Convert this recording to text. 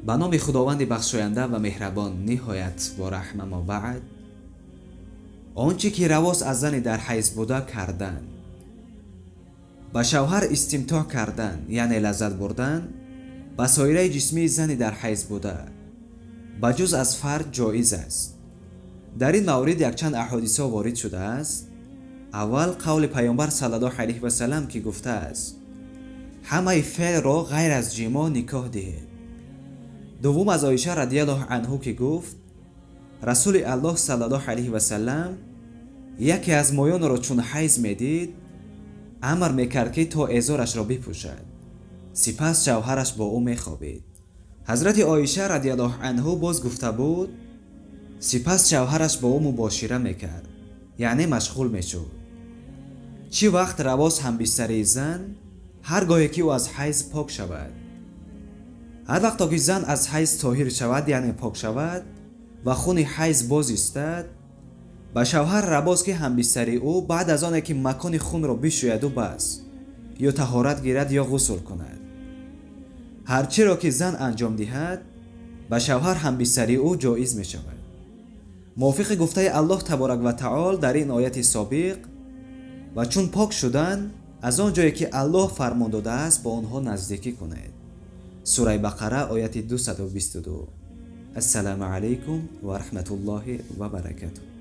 Ба номи Худованди бахшоянда ва меҳрабон, ниҳоят бо раҳм. Аммо баъд, он чӣ ки равост аз зани дар ҳайз буда кардан, ба шавҳар истимтоъ кардан, яъне лаззат бурдан ба соираи ҷисмии зани дар ҳайз буда, ба ҷуз аз фарҷ, ҷоиз аст. Дар ин маврид якчанд аҳодисҳо ворид шудааст. Аввал, қавли Паёмбар саллаллоҳу алайҳи васалам, ки гуфтааст: «Ҳамаи феълро ғайр аз ҷимоъ никоҳ диҳед». Дуввум, аз Оиша радиаллоҳу анҳу, ки гуфт: «Расули Аллоҳ саллаллоҳу алайҳи васалам яке аз моёнро чун ҳайз медид, амр мекард, ки то эзорашро бипӯшад, сипас шавҳараш бо ӯ мехобид». Ҳазрати Оиша радиаллоҳу анҳу боз гуфта буд: «Сипас шавҳараш бо ӯ мубошира мекард, яъне машғул мешуд». Чӣ вақт равост ҳамбистарии зан? Ҳар гоҳе ки ӯ аз ҳайз пок шавад. Ҳар вақто ки зан аз ҳайз тоҳир шавад, яъне пок шавад, ва хуни ҳайз боз истад, ба шавҳар равост, ки ҳамбистарии ӯ баъд аз оне ки макони хунро бишӯяду бас, ё таҳорат гирад, ё ғусл кунад. Ҳар чиро ки зан анҷом диҳад, ба шавҳар ҳамбистарии ӯ ҷоиз мешавад, мувофиқи гуфтаи Аллоҳ таборак ва таол дар ин ояти собиқ: «Ва чун пок шуданд, аз он ҷое ки Аллоҳ фармон додааст, бо онҳо наздикӣ кунед». Сураи Бақара, ояти 222. Ассалому алайкум ва раҳматуллоҳи ва баракатуҳ.